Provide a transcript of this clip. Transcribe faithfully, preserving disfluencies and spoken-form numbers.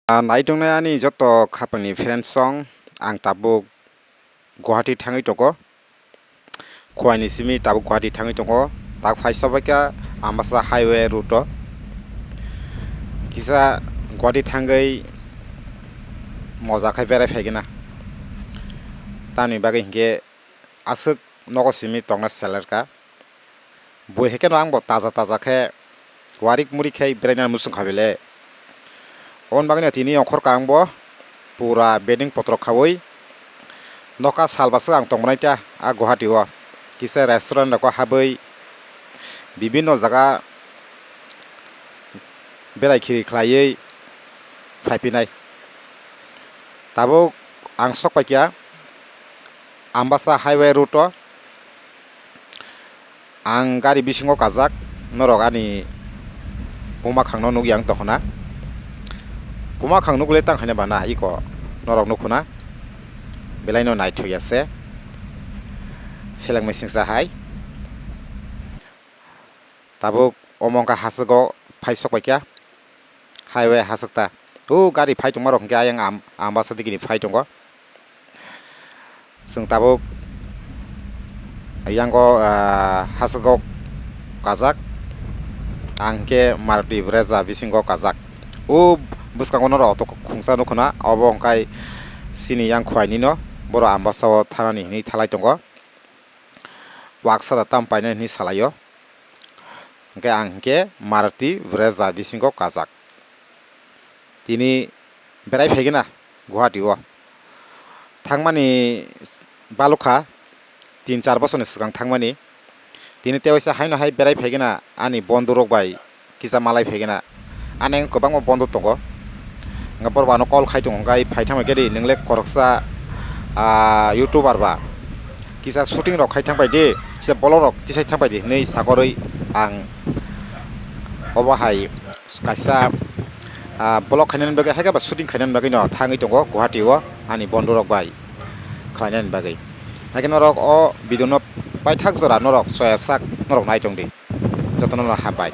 Ah, nai tongnai ani joto khapangni friends song, ang tabuk Guwahati thangwi tongo. Khuaini simi tabuk Guwahati thangwi tongo. Tak phai sobaikha Ambasa highway route o. Kisa Guwahati thangwi moja khai berai phaigwna. Tamni bagwi hinkhe aswk nogo simi tongna selerkha. Bui hai kheno ang bo taja taja khe warik murik khai beraina muchung kha bele. Oboni bagwino tini ongkhorkha ang bo pura bedding potro khaui nokha salbaswk ang tongmani ta a Guwahati o kisa restaurant rok o habwi bibinno jaga berai khiri khlaiwi phaipinai. Tabuk ang sok paikha Ambasa highway route o. Ang gari bisingo kajak, norok ani puma khangno nukya ang tongkhona. Puma khang nukle tang haino bana iko norok nukhuna. Belaino naithok ya se. Seleng misingsa hai. Tabuk omo wngkha haswgo phai sok paikha. Highway haswk ta. O gari phai tongma rok hwnkhe ayang Am-, Ambasa digini phai tongo. Chwng tabuk yango, ah, haswgo kajak. Ang hwnkhe Maruti Brezza bisingo kajak. O bwskango norok auto khungsa nukhuna. Obo hwnkhe chini yang khuainino. Borok Ambasa o thanani hinwi thalai tongo. Waksa da tam painani hinwi salaio. Hwnkhe ang hwnkhe Maruti Brezza bisingo kajak. Tini berai phaigwna Guwahati o. Thangmani balukha tin char bosorni swkang thangmani. Tini tewaisa haino hai berai phaigwna ani bondhurok bai kisa malai phaigwna. Ani kwbangma bondhuk tongo. Hwnkhe borok ano call khai tongo, hwnkhe phai thangbai khe di, nwng le khoroksa, ah, YouTuber ba. Kisa shooting rok khai thangbai di, kisa vlog rok tisai thangbai di hinwi sakorwi ang obo hai kaisa, ah, vlog khainani bagwi, haikhe ba shooting khainani bagwi no thangwi tongo Guwahati o ani bondhurok bai khlainani bagwi. Haikhe norok o video no paithak jora norok choya sak norok nai tong di. Jotono no hambai.